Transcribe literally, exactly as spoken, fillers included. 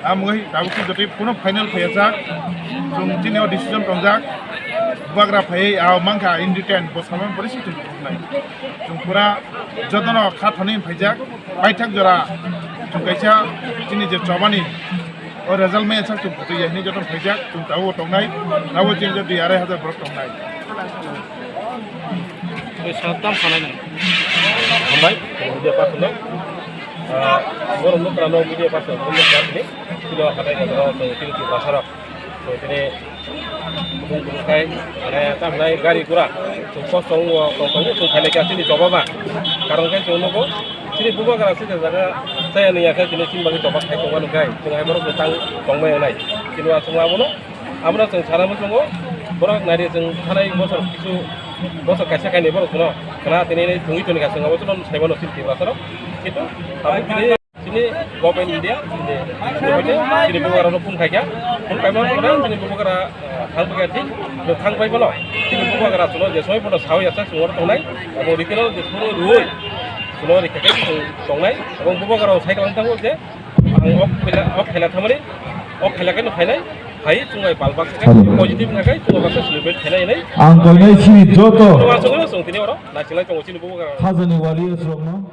Amo wngwi tabuk khe jotoi phano final phaiyajak. Chwng chini o decision tongjak. Bubagra phaiwi a mankha in return bo salmani pore se chwng phunuknai. Chwng pura jotono kha thani phaijak. Paithak jora chwng kaisa chini je chobani o result maya sak chwng phutui ya hinwi jotono phaijak. Chwng tabuk tongnai. Tabuk chini je dui arai hajar borok tongnai. Tei sa tam sanai nang. Hambai, media person no. Ah, borok nukra no media person no nukra ni. Sino hatai ko ro to tini ki basara. To tini bung bung kai, ane tam nai gari gura. To kos tong wo, to tong wo, to khaile kya tini choba ba. Karon kai chwng nugo. Tini bubagra se jaga saya ni ya kai tini tin bagi choba khai tong ba nukai. Tini ai borok tang tong mai nai. Tini wa chwng abono. Abro chwng sana muchungo, borok nari chwng thanai bosor kisu, bosor kaisa kainwi borok chwngno khna tini tongwi tongni ka chwng abo chwngno sai mano chini Tiprasarok. Kintu tabuk tini chini government India, chini, chini bubagrano phone khaikha, phone khaima pore chini bubagra, eh, thang paikha thik, thang pai phano chini bubagra chwngno je somoi phano sawi ya sak chwng oro tongnai, abo rikino je phone rwui chwngno rikha khe chwng tongnai, abo bubagrao sai kwlang thango je, Ang ok phaila, ok phaila thamani, ok phaila khe no phainai, phai chwng bai bal baksa khe Hello. Positive wngkha khe chwng baksa celebrate khainai hinwi. Ang koinai sini joto Chwng aswk no chwng tini oro naisingla tongo chini bubagra. Khajani warriors rokno.